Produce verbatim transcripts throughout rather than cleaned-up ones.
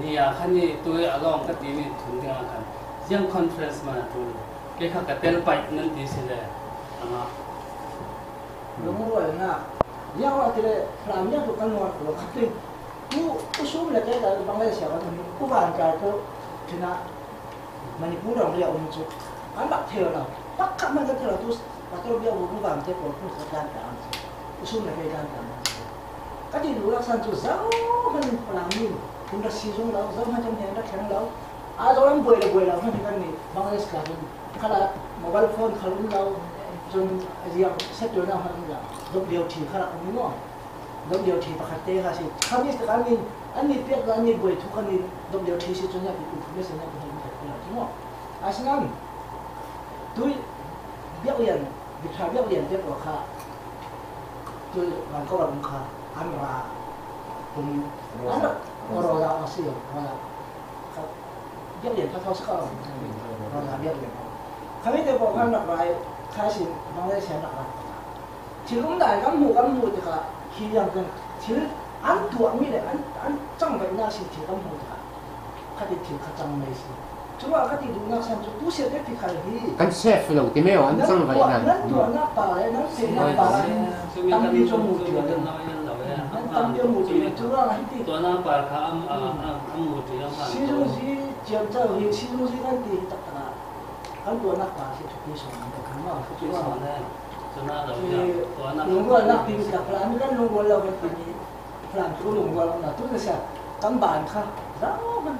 Ni a khan ni tu a lawng ka ti mi thun ding a khan. Ziang conference man a tu. Ke kha ka tel pai nan ti si le. Anga. Lungrual na. Ziang wa ti le, lam ziang tu kan nuar ko ka ti. Tu, tu sum le ke ka bang le sia ka tu ni. Ku ban ka tu. Tina. Manipur ram ria um chu. An bak thei lo. Pak khat man ka thei lo tu. Pastor bia bu bu bang te ko ku sa dan ta. Usum na kai dan ta. Ka ti lu la san chu zau han palang ni. Kun da si zung lo, zau han jam hian da thang lo. A zau lam buai la buai lo han kan ni. Bang le ska zung. Khala mobile phone khalun lo. Zung a zia set tu na han la. Zung liu thi khala ni mo. Dawm liau thei pakhat te kha si. Kha mi te kha min, an ni piak lo, an ni buai thu kha min, dawm liau thei si chu nia pi kum kha mi sa nia pi hei mi khat kula chu maw. A si nan, tui biak lian, bi tha biak lian te pawh kha, tui van ko ram kha, an ra, kum, an ra, Rosa. Rosa a si, Rosa. Kha, biak lian kha thau sa kha, Rosa biak lian. Kha mi te pawh kha an rak rai, kha sin, bang le sian rak rai. Thil um dan kan hmuh, kan hmuh tikah khi liang kan thil an tuah mi le an, an cangvaihnak sin thil kan hmuh tikah khati thil kha cang mai si. Curuah khati duhnak san cu tu sia te ti khal hi. Kan sef lo ti meo an nan cangvaihnak. Tuah, nan tuahnak pa le nan fehnak pa le tampi cu hmuh ti lo. Nan tampi hmuh ti lo. Curuah hiti. Tuahnak pa kha am, a, am, am hmuh ti lo. Si zung si ciamco hi, si zung si kan ti hi taktak ah. Kan tuahnak pa si thupi sawn an deuh kan ngau thupi sawn an. Lungrualnak timi kha Falam kan lungrual lo kan timi Falam cu lungrual awknak tu na sia kan ban kha zau kan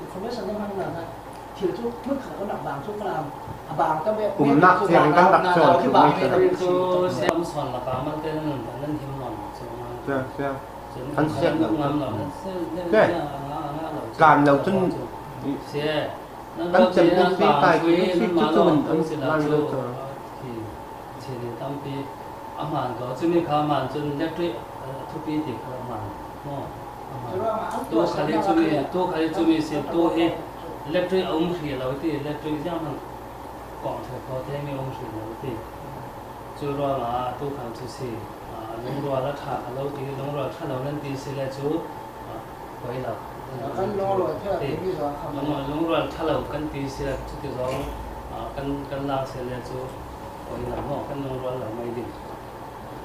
information kan hmang lo na thil cu hmun kha kan rak bang cu Falam a bang kan ve umnak thiang kan rak cawn tu mai kan siam sawn lak ah malte nan nan him nawn cu kan siam ngam lo na tlan lo cun kan cem ding pi kai cu si cu cu an lang lo cu. Chin tampi a hmaan ko cumi kha hmaan cun electric a thupi ti kha hmaan maw? Tu khali cumi, tu khali cumi si tu hi electric a um hri lo ti, electric ziang hman kong thei kho te mi um hri lo ti. Cu ruangah tu khal cu si, a, lungrual a ṭha kha lo ti, lungrual ṭha lo nan ti si le cu, a, koi lo. Kan lungrual ṭha lo ti mi zong a kha lung-, lungrual ṭha lo kan ti si le cu ti zong, a, kan, kan lak si le cu koi lo maw, kan lungrual lo mai ding.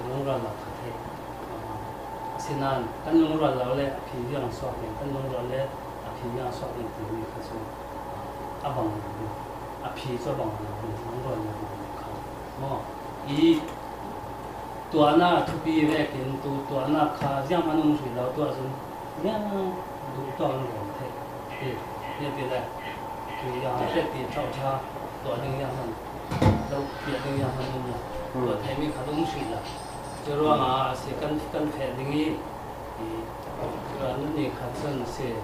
Lungrual lo kha thei. A, asinain kan lungrual lo le a phi viang suak ding, kan lungrual le a phi viang suak ding ti mi kha cu, a, a bang lo ding. A phi cu a bang lo ding, lungrual lo kha maw? I tuahnak a thupi vekin tu tuahnak kha zianghman um hri lo, tuah cun ziang duh tawk an rem theih. Hi, hi ti le, tu zianghman pek ti ṭhauh ṭha tuah ding zianghman, lo piah ding zianghman um lo. Tuah theihmi kha um hri lo. Cu ruangah a si kan, kan feh ding i, Ih, ran ni khat cun si,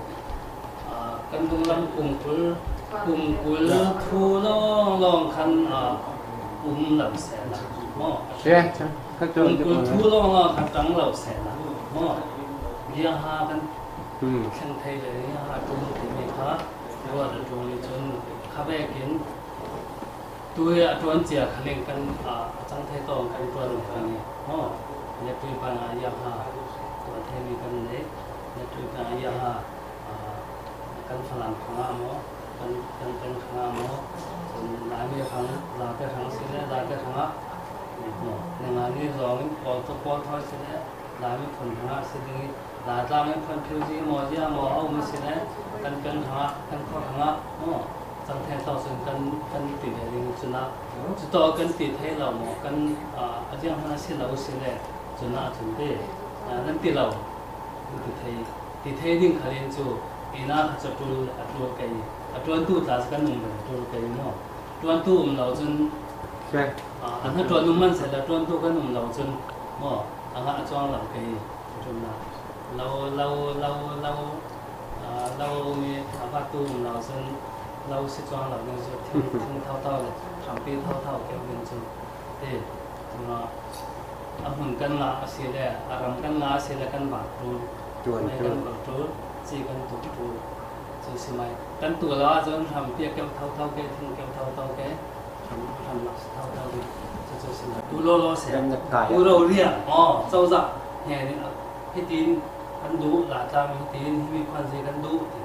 aa, kan dunglam pumkul, pumkul thu lawnglawng khan, aa, um lo sehla maw? Pumkul thu lawnglawng khan ṭang lo sehla maw? Biaha kan thleng thei le biaha ṭum timi kha ruat a ṭul i cun kha vekin Tu hi a ṭuan cia kha ning kan, aa, a cang thei tawng kan ṭuan lo kha ni. Maw, electric pan a ia ha, ṭuan thei mi kan nei, electric pan a ia ha, aa, kan Falam kha ngah maw, kan, kan, kan kha ngah maw, kan Laimi kha, Late kha si le, Late kha ngah, maw, ningani zong in pawl tu pawl thawi si le, Laimi phun hrangah si ding i, Laitlang in phun phiu zi maw zia maw a um si le, kan peng hrangah, kan khua hrangah maw, cang thei tawk cun kan, kan ti ve ding cun ah, cutawk kan ti thei lo maw, kan, ah, a ziang hmanh a si lo si le, cun ah cun te, ah, nan ti lo, kan ti thei, ti thei ding khalin cu, ina kha cu a ṭul, a ṭul kei, a ṭuantu tla cu kan nung ve a ṭul kei maw, ṭuantu um lo cun, ah, a hnaṭuan um hmanh seh le, ṭuantu kan um lo cun maw, a ngah a cuang lo kei. Ṭumnak. Lo, lo, lo, lo, aa, lo mi a va tum lo cun lo si cuang lo ding cu thing, thing thotho le hrampi thotho keuh ding cu ti. Cuma a hmun kan ngah a si le a ram kan ngah a si le kan vak ṭul. Ṭuan mei ṭul. Kan vak ṭul, ci kan tuk ṭul. Cu si mai. Kan tu lo ahcun hrampi a keuh thotho ke, thing keuh thotho ke. Kan, kan lak si thau thau ding. Cucu si lo. Tu lawlaw seh. Kan na kai. Tu rori ah. Aw, cozah. He, hitin Kan duh, la tlam hi tiin, himi khuanzi kan duh ti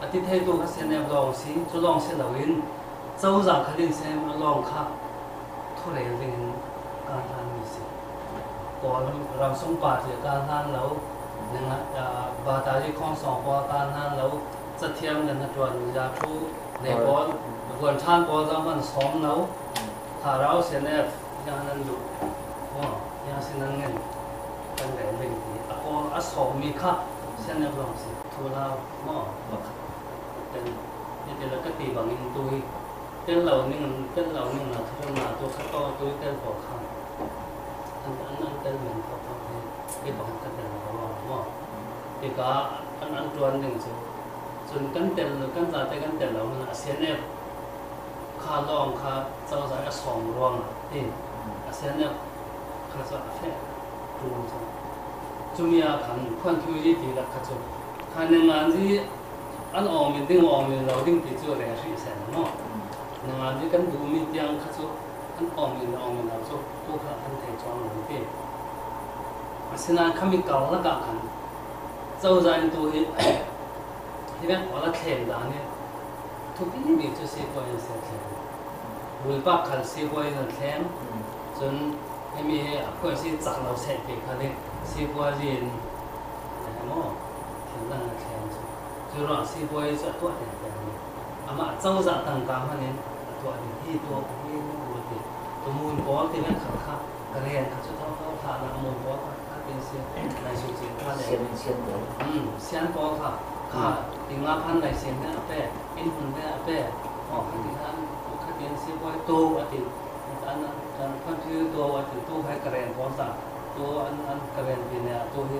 a ti theitu kha C N F lawng si, cu lawng si loin cozah kha ding C N F lawng kha thurel dingin kan hlan mi si. Kawl ramsung party a kan hlan lo, nang, aa, Batali Khaungsawng pawl a kan hlan lo, Cathiam le Hnaṭuan, Zathu, Nei pawl, Guanṭhan pawl zong kan sawm lo. Thlarau C N F, yang nan duh. Maw, yang si nan ngen. Kan rel ding ti. A kawl a sawm mi kha C N F lawng si. Thu lau, maw, pakhat. Tel, ni tel ka ti bangin tu hi. Tel lo ning, tel lo ning na thu na tu kha to tu tel ko kha. An, an, an tel men ko ko hi. Ni pakhat ka tel lo maw. Ti ka an, an tuan ding cu. Cun kan tel, kan zate kan tel lo hmanh ah C N F kha lawng kha cozah a sawm ruangah hin a C N F kha cu a feh ṭul cu. Cumi ah khan khuan thu yi ti rak kha cu kha ningani an awng min ding, awng min lo ding ti cu rel hrih seh maw? Ningani kan duhmi tiang kha cu an awng min, awng min lo cu tu kha an thei cuang lo ti. Asinain khami kal lakah khan cozah in tu hi hi vek pawl a thlem dan hi thupi mi cu sipuai in a si a thlem. Bulpak khal sipuai in a thlem. Cun himi hi a khuai si cak lo seh ti kha ding sipuai in a maw thil dang a thlem cu. Cu ruang sipuai cu a tuah tengteng. Amah cozah tangka hmanh in a tuah ding hi tuah hi mun ti. Tumun pawl ti vek khal kha. Ka rian kha cu thotho hlah na a mun pawl kha, kha tin si, lai su cin kha le. Sian, sian pawl. Hmm, sian pawl kha, kha, hmm, ti nga khan lai sin te a pe, in hun te a pe. Oh, kha ti khan, kha tin si pawl to a ti. An, an, an khan tu to a ti, tu khai ka rian pawl ta. To an, an ka rian pi ne a, to hi,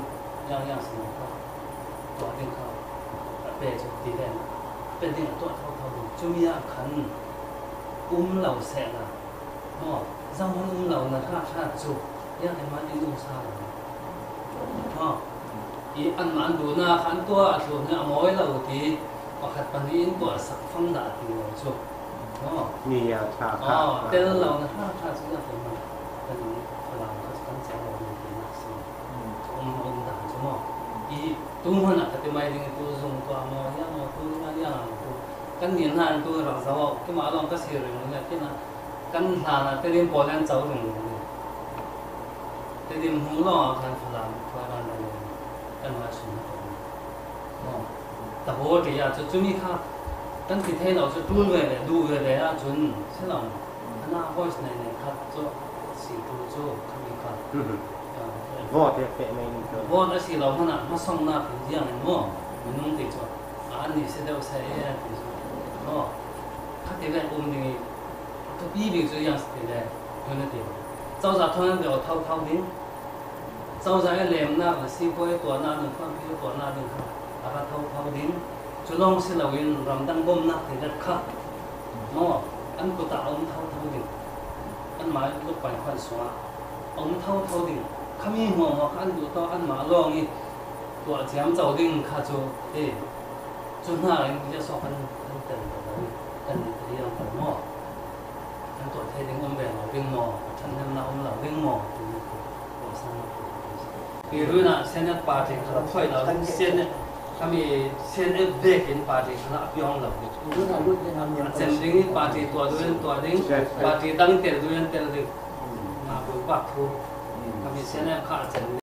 yang, yang sin kha. To a ding kha, a pe cu ti ven. Pe ding a tuah thotho ding. Cumi ah khan, um lo seh la. Maw, zohhmanh um lo na hra hra cu, ziangtin hmanh in um sa lo. Maw, i anmah an duhnak kha an tuah a tlun hi a mawi lo ti, pakhat pahnih in tuah sak fang dah ti lo cu. Maw. Ni ya ṭha kha. Aw, tel lo na hra hra cu ziangtin hmanh kan Falam kha cu kan cer lo ni ti nak si. Um, um dan cu maw. I tu hmanh ah ka ti mai ding i tu zung tuah maw, ya maw, tu na ya maw, tu. Kan nih hna in tu rak zoh, keimah lawng ka si ringring le, kina kan hlan ah Tedim pawl in an co ringring. Tedim hnu lawng ah khan Falam khuai ran ran in kan hmai sun hna ko. Maw. Tabaw ti ah cu cumi kha kan ti thei lo cu ṭul ve ve, duh ve ve ah cun si lo. Ana voice nei nei khat cu si tu cu khami kha. Mhm. Ah, vote he peh mai ning tu. Vote a si lo hmanh ah hmasongnak in ziang in maw? Minung ti cu. A, an nih si deuh seh e, ti cu. Maw? Kha ti ve um ding i, a thupi bik cu ziang si ti le, unity. Cozah thawn an ve aw thotho ding. Cozah i lemnak le sipuai tuahnak ding, khuanpi tuahnak ding kha a ra thotho ding. Cu lawng si loin ramdang bawmhnak ti rat kha maw an kut ah a um thotho ding. Anmah i lukpai khuan sungah a um thotho ding. Khami hmuahhmuah kha an duh tawk anmah lawng i tuah ciamco ding kha cu hi. Cu hna in ziahsawh kan, kan tel ko lo, kan i tel ko maw? Kan tuah thei ding um ve lo ding maw? A ṭhathnemnak um lo ding maw? Timi cu kawhsan lo. Hi ruin ah C N F party kha la phoih lo, C N F, khami C N F vekin party kha la a piawng lo. A cem ding i party tuah duh in tuah ding, party dang tel duh in tel ding. Mah bulpak thu. Khami C N F kha a cem ding.